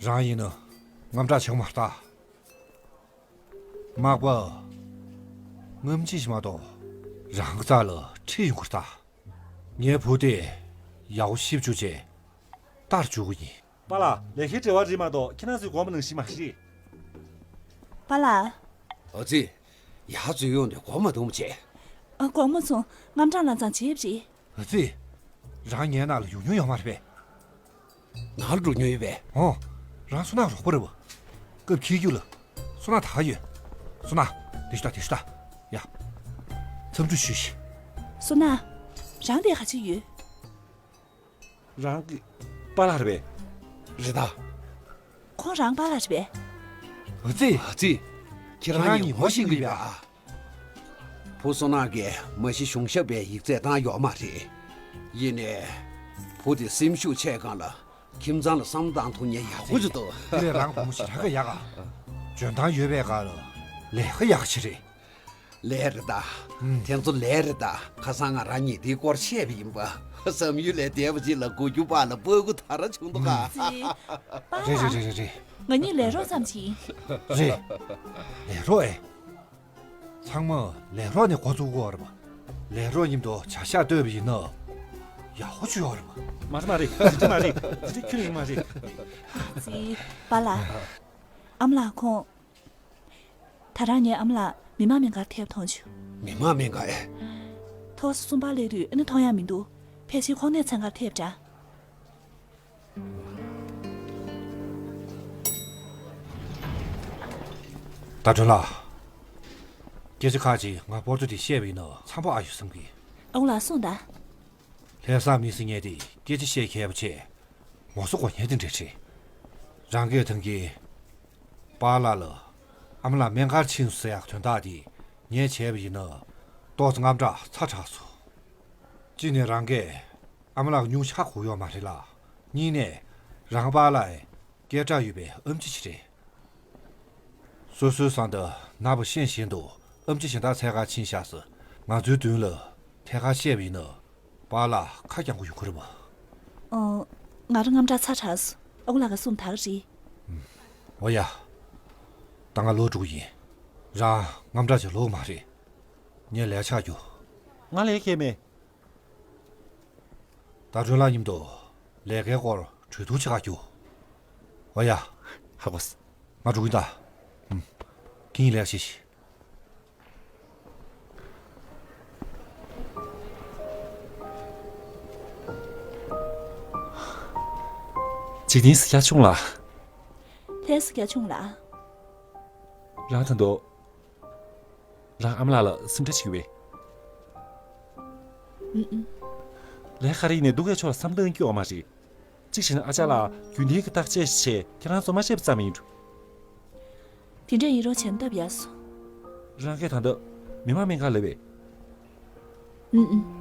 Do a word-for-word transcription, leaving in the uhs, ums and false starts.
རང་ཡིན་ན་དངངས་སྐྲག་བྱེད་མ་ལྟ། མག་པ། སྔ་ཕྱི་ཞིག་མ་གཏོགས་རང་གི་རྩ་ལ་ཁྲིད་ཡོང་གི་ལྟ། ངའི་བུ་དེ་ཡག་པོ་ཤེས་བཅུག་བྱས་ལྟར་བཅུག་གི་ཡིན། པཱ་ལགས། ལས་ཀའི་འབྲེལ་བ་རེད་མ་གཏོགས་ཁྱེད་རང་ཚོའི་དགོངས་པ་ནང་བཞིན་མ་རེད། པཱ་ལགས། ཨ་ཙི། ཡར་འཛུལ་ཡོང་དུས་དགོངས་མ་ཐུབ་བྱས། ཨ། དགོངས་མ་ཚོམ། དངངས་སྐྲག་ལངས་ཙང་བྱས་པ་རེད། ཨ་ཙི། རང་ངའི་ནང་ལ་ཡོང་མྱོང་ཡོད་མ་རེད་པས། ནང་ལ་འགྲོ་མྱོང་ཡོད་པས། ཨོ། རང་བསོད་ནམས་རོགས་པ་རེད་པ། སྐབས་འཁེལ་རྒྱུ་ལ། བསོད་ནམས་ད་ག་ཡོད། བསོད་ནམས། དེ་ཤོད་ད། དེ་ཤོད་ད། ཡ། འཚམས་འདྲི་ཞུས་ཤིག་བསོད་ནམས། རང་དེ་ག་ཅི་ཡོད། རང་གི་པཱ་ལགས་རེད་པས། རེད་ད། ཁོང་རང་པཱ་ལགས་རེད་པས། ཨ་ཙི། ཨ་ཙི། ཁྱེད་རང་གཉིས་ངོ་ཤེས་ཀྱི་ཡོད་པས་ཨ། བུ་བསོད་ནམས་ཀྱིས་མ་གཞི་གཞུང་ཞབས་པའི་ཡིག་ཚད་བཏང་ཡོད་མ་རེད། ཡིན་ནའི། བུ་དེ་སེམས་ཤུགས་ཆེ་སྒང་ལ་ཁྱིམ་ཚང་ལ་བསམ་བློ་བཏང་ཐུབ་མཁན་ཡག་པོ་ཅིག་འདུག་དེ་ལས་རང་བུ་མོ་ཞེ་དྲག་ཡག་ག་འཇོན་ཐང་ཡོད་པའི་སྒང་ལ་ལས་ཀ་ཡག་ཅིག་རེད། ལས་རེད་ད། ཨུམ། དེ་ཚོ་ལས་རེད་ད། ཁ་སང་ང་རང་གཉིས་དེའི་སྐོར་བཤད་པ་ཡིན་པ། བསམ་ཡུལ་ལས་འདས་པ་ཅིག་ལ་གོ་རྒྱུ་པཱ་ལགས་ཕྲུ་གུ་དར་བྱུང་འདུག་ག་ཙི། པཱ་ལགས། རེད་རེད་རེད་རེད། ང་གཉིས་ལས་རོགས་ཙམ་བྱེད་ཡིན། རེད། ལས་རོགས་ཨེ། ཚང་མ་ལས་རོགས་ནས་འགོ་བཙུགས་དགོས་རེད་པ། ལས་རོགས་མཉམ་དུ་བྱ་གཞག་གཏོད་པ་ཡིན་ན་ཡག་པོ་ཅིག་ཡོད་རེད་པ། མ་རེད་མ་རེད། དེ་འདྲ་མ་རེད། དེ་འདྲ་ཁྱོན་ནས་མ་རེད། ཙི། པཱ་ལགས། ཨ་མ་ལགས་ཁོང་། ད་རང་ངའི་ཨ་མ་ལགས་མི་དམངས་སྨན་ཁང་ཐེབས་ཐོངས་བྱུང་། མི་དམངས་སྨན་ཁང་ཨེ། ཐོག་སོ་གསུམ་པ་སླེབས་དུས་ཨ་ནི་མཐོང་ཡ་མི་འདུག་ཕལ་ཆེར་ཁོང་ནས་མཚན་གར་ཐེབས་འདྲ། ཟླ་སྒྲོན་ལགས། སྐད་ཆ་ཁག་ཅིག་ང་པོར་ཏོ་དེ་བཤད་པ་ཡིན་ན་འཚམ་པོ་ཨ་ཡོད་བསམ་གི། ཨ་ཁུ་ལགས་གསུངས་དང་། ལྷ་ས་མི་སེར་ངས་དེ་སྐད་ཆ་བཤད་མཁས་པ་བྱས། ངོ་སོ་གོ་མཁན་དེ་འདྲ་རེད། རང་གིས་ཐང་གི་པཱ་ལགས་ལ་ཨ་མ་ལགས་སྨན་ཁང་ཕྱིན་སོང་ཟེར་ཡག་དོན་དག་དེ་ངས་བྱས་པ་ཡིན་ན་ཏོག་ཙམ་དངངས་སྐྲག་ཚ་དྲགས་སོང་། གཅིག་ནས་རང་གིས་ཨ་མ་ལགས་སྙུང་གཞི་ཧ་གོ་ཡོད་མ་རེད་ལ། གཉིས་ནས་རང་པཱ་ལགས་སྐད་གྲགས་ཡོད་པའི་ཨེམ་ཆི་ཞིག་རེད། སོ་སོའི་བཟའ་ཟླ་ནག་པོ་ཤེས་བཞིན་དུ་ཨེམ་ཆི་གཞན་དག་འཚོལ་གར་ཕྱིན་བཞག་ཟེར་ང་ཚོའི་མདུན་ལ་ཐད་ཀར་བཤད་པ་ཡིན་ན་པཱ་ལགས་ཁ་རྐྱང་པོ་ཡོང་གི་རེད་པ། ཨོ། ང་རང་དངངས་སྐྲག་ཚ་དྲགས་སོང་། ཨ་ཁུ་ལགས་ཀྱིས་གསུངས་དག་རེད། ཨོ་ཡ། ད་ང་ལོག་འགྲོ་གི་ཡིན། རང་དངངས་སྐྲག་ཅིག་ལོག་མ་རེད། ངས་ལས་ཆགས་རྒྱུ། ང་ལས་ཀ་མེད། ཟླ་སྒྲོན་ལགས་མཉམ་དུ་ལས་ཀའི་སྐོར་གྲོས་བསྡུར་བྱེད་ག་རྒྱུ། ཨོ་ཡ། ཧ་གོ་སོང་། ང་འགྲོ་གི་ཡིན་ད། ཨུམ། ཁྱེད་གཉིས་ལས་ཀ་བྱེད་ཤིག་འཇིག་རྟེན་ཟེར་རྒྱ་ཆུང་ལ། ལྷ་ས་རྒྱ་ཆུང་ལ། རང་ད་དུང་། རང་ཨ་མ་ལགས་ལ་སེམས་ཁྲལ་བྱེད་ཀྱི་ཡོད་པས། ཨུ་ཨུ། ལས་ཀ་རིག་ནས་སྡུག་གའི་ཕྱོགས་ལ་བསམ་བློ་གཏོང་རྒྱུ་ཡོད་མ་རེད། གཅིག་བྱས་ན་ཨ་ཅག་ལགས་རྒྱུན་ལྡན་གྱི་བརྟག་དཔྱད་བྱས་ཁྱེད་རང་ཚོ་མ་བཤད་པ་ཙམ་ཡིན་འགྲོ། དེ་འདྲ་ཡིན་རོགས་བྱས་ན་སྟབས་ཡག་སོང་། རང་གིས་ད་ལྟ་མི་དམངས་སྨན་ཁང་ལ་བས། ཨུ་ཨུ།